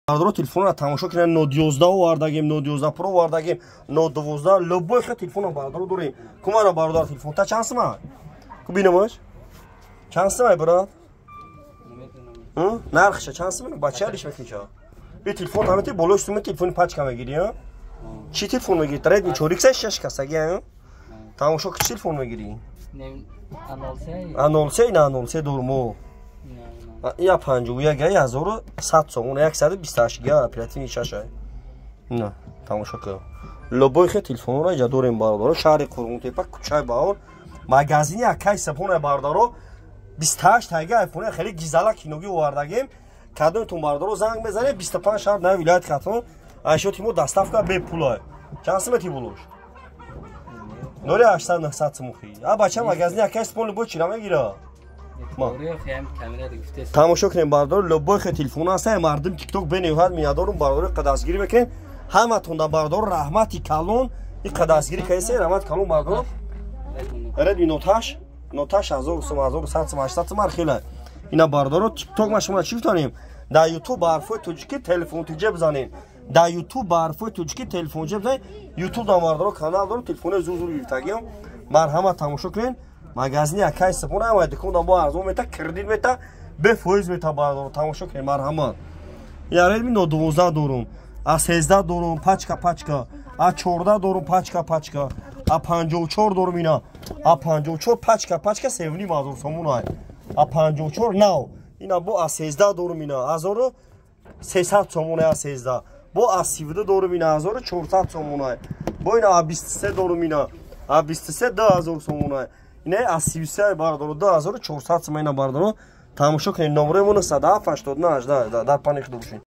Бародаро, телефонро тамошо кунед. Note 11 овардагим, Note 11 Pro овардагим, Note 12, любой хел телефонро, бародаро, дорем. Кумара, бародар, телефон та чанд сима? Ку бинамаш, чанд симай, брат? Нархша чанд сима? Бача алиш мекунӣ? Би телефон тамети болош суми телефони пачка мегирӣ? Чӣ телефон мегирӣ? Redmi 4X шаш касаги. Тамошо, чӣ телефон мегирӣ? А03, ина А03 дормо. Я 51 1100 сомон, 128 гига оперативный, шаша. На, тамошо кун. Любой хел телефонро иҷа дорем, бародаро. Шаҳри Қурғонтепа, кӯчаи Баҳор, магазини акай Сапона, бародаро. 28 тайга айфони хеле гизала киноги овардагем. Кадомтон, бародаро, занг мезанед, 25 шаҳр на вилояти Хатлон айшоти мо доставка бепула. Чанд симети булуш? 0800 900 сумухи. А бача, магазини акай Сапон любой чира мегира. Тамошо кунем, бародаро, любой хел телефон ҳаста. Мардум Тикток бениҳоят миннатдорум, бародаро, қадастгирӣ мекунем ҳаматонда. Бародаро, раҳмати калон, и қадастгирӣ кардесе, раҳмати калон, бародаро. Redmi Note 8, Note 8 1000 сум, 1100 сум, 800 сум, ҳар хела. Ина, бародаро, Тикток ма шумо чӣ гуфтанем? Дар Ютуб ба ҳарфҳои тоҷикӣ «Телефонтиҷа» бизанед. Дар Ютуб ба ҳарфҳои тоҷикӣ «Телефонтиҷа» бизанед. Ютуб да, бародаро, канал дорам, телефони зур зур гирифтагиам. Марҳамат, тамошо кунед. Магазини акай Сапона ама дуконда бо арзон мета, кредит мета, бефоиз мета, бародаро, тамошо кунед, марҳамат. Я Redmi Note 12 дорум, а 13 дорум, пачка пачка, а 14 дорум, пачка пачка, а 54 дорум, ина а 54, пачка пачка, 3500 сомон ай. А 54 нав. Ина бо а 13 дорум, ина 1300 сомон а 13. Бо а 32 дорум, ина 1400 сомон ай. Бо ина а 23 дорум, ина а 23 2000 сомон ай. Ина а 33, бародаро, 2400 сом. Ина, бародаро, тамошо кунед. Номерои мо 97 89 18 дар паних дорушин.